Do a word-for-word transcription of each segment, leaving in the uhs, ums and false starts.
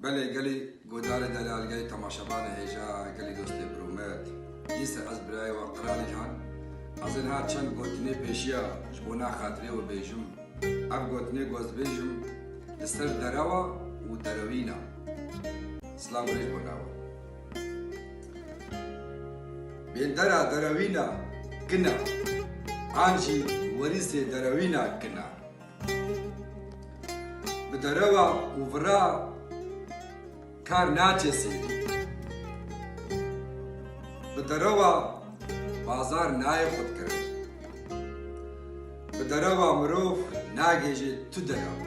Belê gelî guhdarê delal, gelî temaşevanê hêja, gelî dostê bi rûmet. Dîsa ez birayê we Qral Îlhan. Ez ê niha çend gotinê pêşiya ji bona xatirê we bêjim. Ev gotinê ku ez dibêjim li ser derewa û derewîna. Silav û rêz bona we. Bêndera derewîna kin e, an jî werîsê derewîna kin e. Bi derewa û vira kar naçe sêrî. Bi derewa bazar nayê xwedkirin. Bi derewa mirov nagêje tu derew.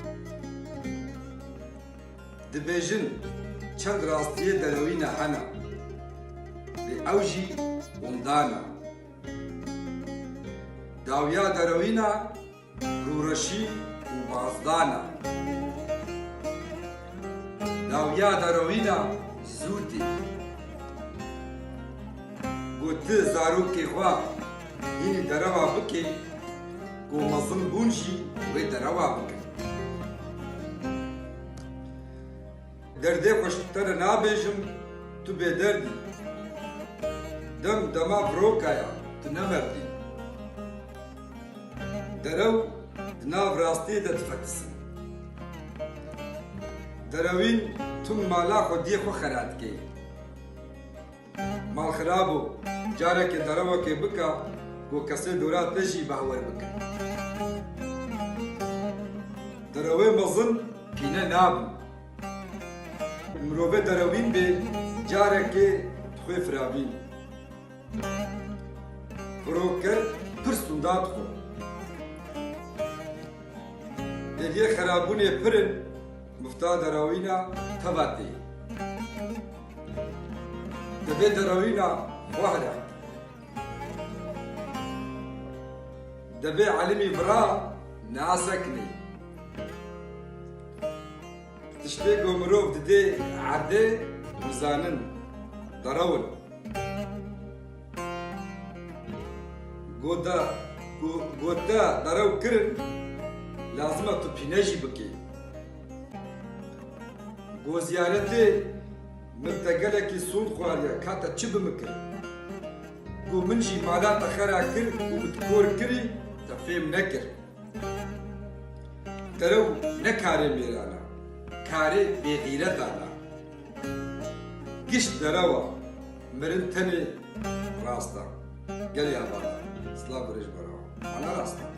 Dibêjin çend rastiyê derewîna hene, lê ew jî windan e. Dawiya derewîna rûreşî û bazdan e. Dawiya derewîna zûtî. Ku tu zarokê xwe hînî derewa bikê, ku mezin bûn jî wê derewa bikin. Derdê xwe ji te re nabêjim, tu bêderd î. Dem dema viroka ya, tu ne merd î. Derew di nav rastiyê de difetisin. Derewîn tu mala xwediyê xwe xera dikê. Mal xirab o, carekê derewekê bike ku kesê dora te jî behwer bikin. Derewê mezin pîne nabin. Mirovê derewîn bê, carekê dixwê firavîn. Firoker pir sûnda dixwe. Deriyê xerabûnê pir in, mifta derewîna teva tê. Dibê derewîna xwe here. Dibê elimî vira nasekinê. Tiştê ku mirov didê erdê, dizanin derew in. Goda, go-, gote derew kirin, lazim e tu pîne jî bikî. Go ziyaretê min te gelekî sûnd xwariye, ka te çi bi min kir? Go min jî mala te xera kir û min kor kirî, te fêm nekir. Derew ne karê mêran e, karê bêxîretan e. Giş derew e, mirin tenê rast e. Gelê heval, silav û rêz bera we. Ana rast e.